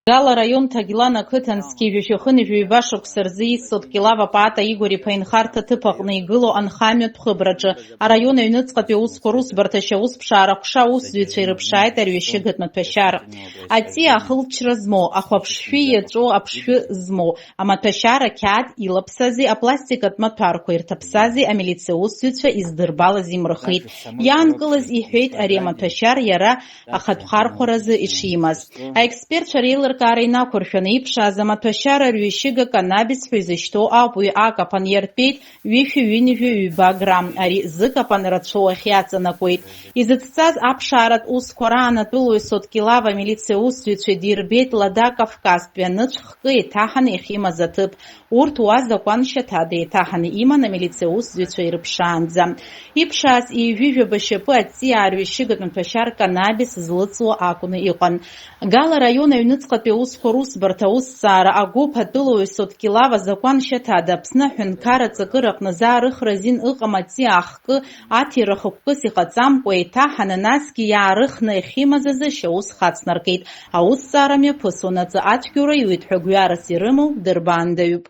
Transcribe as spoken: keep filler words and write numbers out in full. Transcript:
Гала араион Ҭагьлан ақыҭан зқьи жәшәи хынҩажәи ҩба шықәса рзы иссоит Килава Паата Игор-иԥа инхарҭа ҭыԥ аҟны игылоу анхамҩатә хыбраҿы араион аҩныҵҟатәи аусқәа русбарҭа ашьаусԥшаара аҟәша аусзуҩцәа ирыԥшааит арҩашьыгатә маҭәашьар. Аҵиаа ахылҵшьҭра змоу, ахәаԥшшәы иаҵәоу аԥшшәы змоу, амаҭәашьар ақьаад илаԥсази апластикатә маҭәарқәа ирҭаԥсази амилициа аусзуҩцәа издырбалаз имырхит. Иаанкылаз иҳәеит ари амаҭәашьар иара ахатә хархәаразы ишимаз. Аекспертцәа реилыркаара инақәыршәаны иԥшааз амаҭәашьар арҩашьыга каннабис ҳәа изышьҭоу ауп, уи акапан иартәеит ҩышәи ҩынҩажәи ҩба грамм, ари зыкапан рацәоу ахьиаҵанакуеит. Изыцҵаз аԥшааратә усқәа раан атәылауаҩ Соткилава амилициа усзуҩцәа идирбеит Лада Кавказтәи аныцә хкы еиҭаҳаны иахьимаз аҭыԥ. Урҭ уа закәаншьа ҭада еиҭаҳаны иман амилициа усзуҩцәа ирыԥшаанӡа. Иԥшааз ҩажәи жәаба шьапы аҵиаа арҩашьыгатә маҭәашьар каннабис злыҵуа акәны иҟан. Гала араион аҩныҵҟатәи аусқәа русбарҭа аусҭҵаара агәыԥ атәылауаҩ Соткилава закәаншьа ҭада Аԥсны аҳәынҭқарра аҵакыраҟны заарыхра азин ыҟам аҵиаа ахкы аҭира хықәкыс иҟаҵамкәа еиҭаҳаны, насгьы иаарыхны иахьимаз азы ашьаус хацнаркит. Аусҭҵаара мҩаԥысуанаҵы ацәгьоура иуит ҳәа гәҩарас ирымоу дырбаандаҩуп.